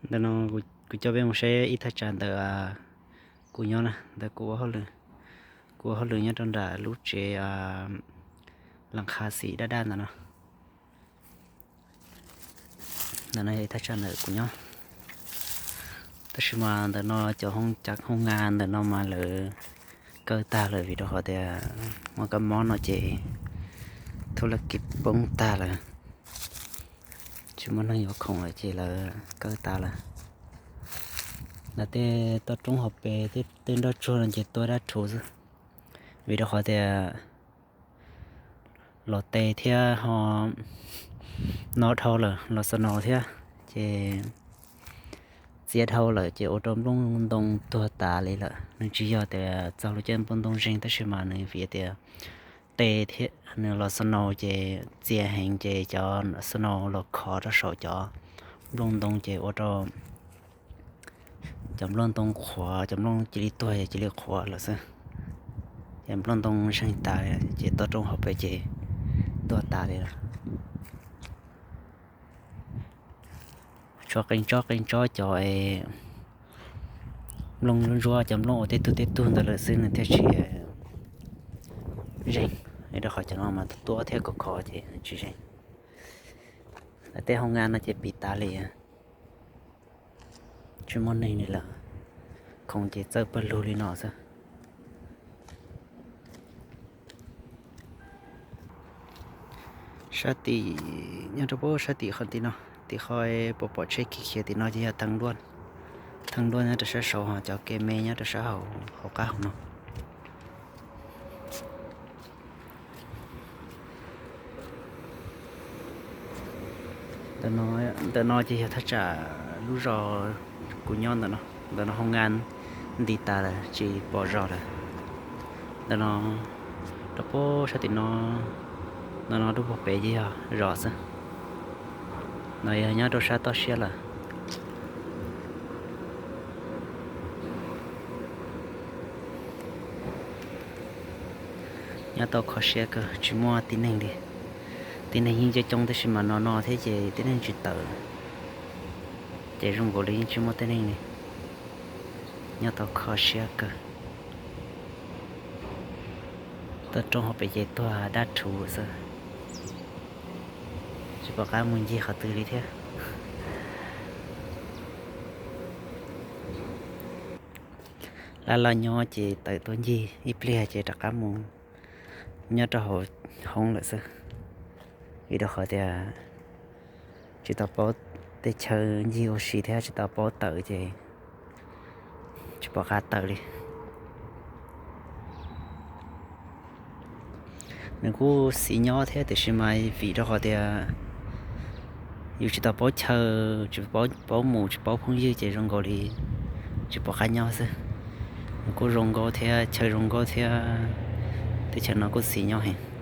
Ntawm no kuv coj peb mus saib ib thaj tsam ntawm kuv nyob na, ntawm kuv ua hauj lwm, kuv ua hauj lwm nyob rau nram lub tsev las qha xim daj daj ntawm no. Ntawm no yog ib thaj tsam ntawm kuv nyob, tab sis mas ntawm no cov hoo, cov hoo nga ntawm no mas lawv kaw tag lawm vim rau qhov tias muaj kab mob no ces thub laj kis poob tag lawm, tsis muaj neeg yuav khoom lawm ces lawv kaw tag lawm. Lawv tej toj roob hauv pes tej nroj tsuag no ces tua dab rhuv xwb, vim rau qhov tias los tes thiab ho no dhau lawm, los snow thiab, ces txias dhau lawm ces ua rau nplooj ntoo tuag tas li lawm. Nws tsis yog tias txog lub caij nplooj ntoo zeeg, tab sis mas nws vim tias tes thiab nws los snow ces txias heev ces cov snow los khov rau saum cov nplooj ntoo ces ua rau cov nplooj ntoo qhuav, cov nplooj cia li tuag ces cia li qhuav lawm xwb. Ces nplooj ntoo zeeg tas ces toj roob hauv pes ces tuag tas li lawm. Tshuav qee tsob qee tsob cov nplooj ntsuab, cov nplooj ua tej tug tej tug ntawd lawm xwb nws thiaj tsis zeeg. Rau qhov cov no mas tuab thiab khov khov ces tsis zeeg. Lawv tej hoo nga no ces pim tas li, tsis muaj neeg li lawm, khoom ces txawj pawg lug li no xwb. Sab tim, nyob rau pem sab tim qhov tim no, tim qhov pom pom tsheb khiav khiav tim no ces yog theej luaj, theej luaj nyob rau sab saud, ho cov kev me nyob rau sab hauv, hauv qab hauv no. Ntawm no ces yog thaj tsam lub zos kuv nyob ntawm no, ntawm no hoo nga nti tas lawm tsis pom zos lawm. Ntawm no rau pem sab tim no, ntawm no rau pem ces yog zos xwb. No yog nyob rau sab toj siab lawm. Nyob tau kho siab kawg tsis muaj tib neeg li. Tib neeg yeej coob coob tab sis mas no no thiab ces tib neeg tsis tawm, ces zoo nkaus li yeej tsis muaj tib neeg li. Nyob tau kho siab kawg. Toj roob hauv pes ces tuag dab rhuv xwb, tsis pom qab mus ncig qhov twg li thiab. Laj laj nyob ces tawm tuaj ncig ib pliag ces rov qab mus nyob rau hauv hoob lawm xwb, vim rau qhov tias tsis tau paub tej chaw ncig ua si thiab tsis tau paub tawm ces tsis pom qab tawm li. Nws kuj xis nyob thiab tiam sis mas vim rau qhov tias yus tsis tau paub chaw, tsis paub mus, tsis paub phooj ywg ces zoo nkaus li tsis pom qab nyob xwb. Nws kuj zoo nkauj thiab chaw zoo nkauj thiab, teb chaws no kuj xis nyob heev.